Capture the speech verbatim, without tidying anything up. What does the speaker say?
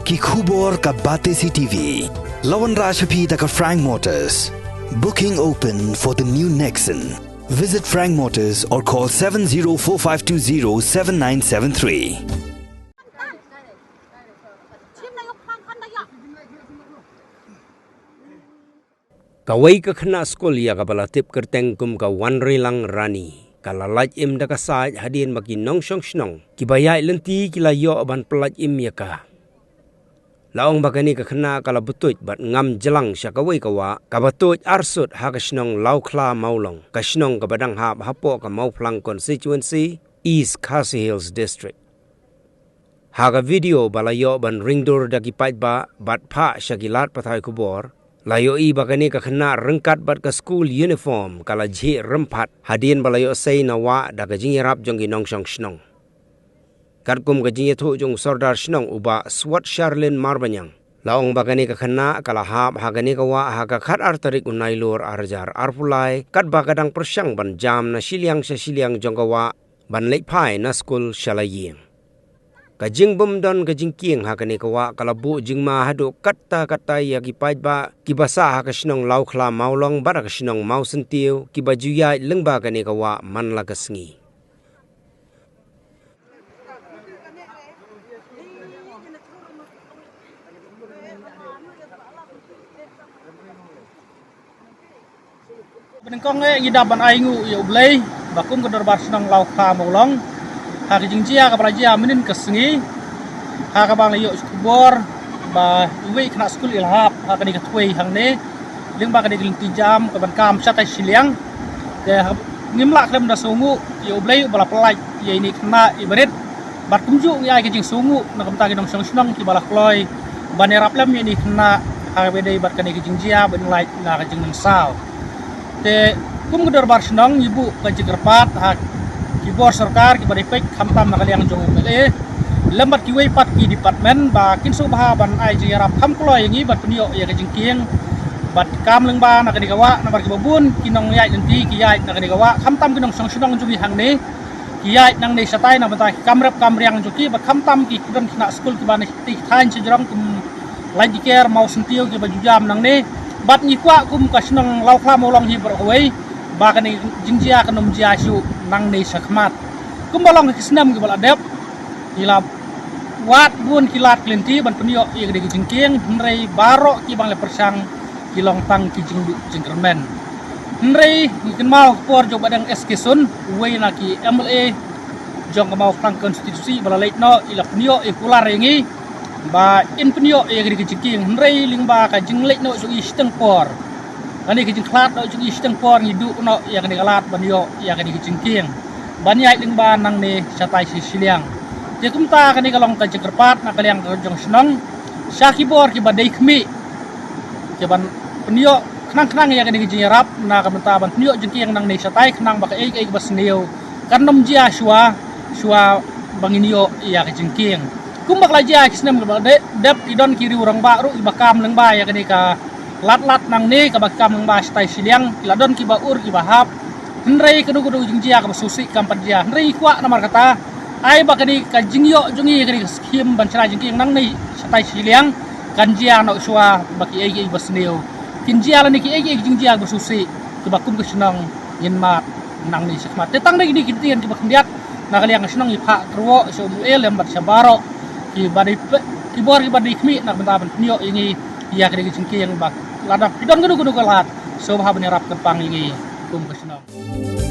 Ki khubor ka Batesi T V. La wanrah sha phi da ka Frank Motors. Booking open for the new Nexon. Visit Frank Motors or call seven zero four five two zero seven nine seven three. Kawei ka khynnah skul ïa kaba la tip kyrteng kum ka Wanrilang Rani ka la lait im da ka sait hadien ba ki nongshong shnong kiba ïaid lynti ki la ïoh ban pyllait im ïa ka. La ong ba kane ka khynnah ka la butuit bad ngam jlang sha kawei ka wah kaba tuid arsut ha ka shnong Lawkhla Mawlong, ka shnong kaba dang hap hapoh ka Mawphlang constituency, East Khasi Hills District. Ha ka video ba la ïoh ban ringdur da ki paidbah bad phah sha ki lad pathai khubor, la ïohi ba kane ka khynnah ryngkat bad ka school uniform ka la jhieh rymphat hadien ba la ïoh sei na wah da ka jingïarap jong ki nongshong shnong. Katkum ka jingïathuh jong u Sordar shnong u Bah Swat Sharlin Marbaniang, la ong ba kane ka khynnah ka la hap ha kane ka wah ha ka khat ar tarik u Nailur ar hajar arphew lai, katba ka dang pyrshang ban jam na shiliang sha shiliang jong ka wah ban leit phai na skul sha la ïing. Ka jingbym don ka jingkieng ha kane ka wah ka la buh jingma haduh katta katta ïa ki paidbah kiba sah ha ka shnong Lawkhla Mawlong bad ha ka shnong Mawsyntiew kiba ju ïaid lyngba kane ka wah man la ka sngi. Banyngkong eh ngi dap ban ai nguh ïa U Blei ba kum ka dorbar shnong Lawkhla Mawlong ha ka jingjia kaba la jia mynnin ka sngi, ha kaba la ïoh khubor ba iwei i khynnah skul i la hap ha kane ka thwei hangne lyngba kane ka lynti jam kaban kam shatai shiliang. Te ngim lah khlem da sngewnguh ïa U Blei uba la pyllait ïa ine i khynnah i barit. Bad kumjuh ngi ai ka jingsngewnguh na ka bynta ki nongshong shnong kiba la kloi ban ïarap lem ïa ine i khynnah ha kaba ïadei bad kane ka jingjia ban lait na ka jingmynsaw. Te kum ka dorbar shnong ngi buh ka jingkyrpad ha ki bor sorkar kiba dei peit khamtam na ka liang jong u M L A lem bad kiwei pat ki department ba kin sngewbha ban ai jingïarap kham kloi ïa ngi ban pynïoh ïa ka jingkieng bad kam lyngba na kane ka wah, namar kiba bun ki nongïaid lynti ki ïaid na kane ka wah, khamtam ki nongshong shnong jong ngi hangne ki ïaid nangne shatai na ka bynta ki kam rep kam riang jong ki bad khamtam ki don khynnah skul kiba na ki thaiñ sha jrong kum Laitkyrkieh, Mawsyntiew kiba ju jam nangne. Bad ngi kwah kum ka shnong Lawkhla Mawlong hi baroh kawei ba kane ka jingjia kan ym jia shuh nangne shakhmat. Kumba long ha ki snem kiba la dep, ngi la wad bun ki lad ki lynti ban pynïoh ïa kane ka jingkieng, hynrei baroh kiba ngi la pyrshang ki long tang ki jingduh jingkyrmen. Hynrei ngi kynmaw ha ka por jong Bah Deng S K Sun, uwei na ki M L A jong ka Mawphlang constituency, ba la leit noh, i la pynïoh i kular ïa ngi ba in pynïoh ïa kane ka jingkieng, hynrei lyngba ka jingleit noh jong i shiteng por, kane ka jingkhlad noh jong i shiteng por, ngi duh noh ïa kane ka lad ban ïoh ïa kane ka jingkieng ban ïaid lyngba nangne shatai shi shiliang. Te kumta kane ka long ka jingkyrpad na ka liang ka jong shnong sha ki bor kiba dei khmih, kiban pynïoh khnang khnang ïa kane ka jingïarap na ka bynta ban pynïoh jingkieng nangne shatai, khnang ba kaei kaei kaba sniew kan ym jia shuwa shuwa ba ngin ïoh ïa ka jingkieng. Kumba ka la jia ki snem kiba dep, dep ki don ki riew rangbah ruh kiba kam lyngba ïa kane ka lad lad nangne kaba kam lyngba shatai shiliang, ki la don kiba ur kiba hap. Hynrei kano kano ka jingjia kaba sngewsih kam pat jia. Hynrei ngi kwah namar kata, ai ba kane ka jingïoh jong ngi kane ka skhim ban shna jingkieng nangne shatai shiliang kan jia noh shuwa ba kiei kiei ba sniew kin jia, lane kiei kiei ki jingjia ba sngewsih kiba kum ka shnong ngin mad nangne shakhmat. Te tang dei kine ki ktien kiba khyndiat na ka liang ka shnong, ngi phah kyrwoh sha u M L A lem bad sha baroh kiba dei pe-, ki bor kiba dei khmih na ka bynta ban pynïoh ïa ngi ïa kane ka jingkieng, ba lada phi don kano kano ka lad, sngewbha ban ïarap kyrpang ïa ngi kum ka shnong.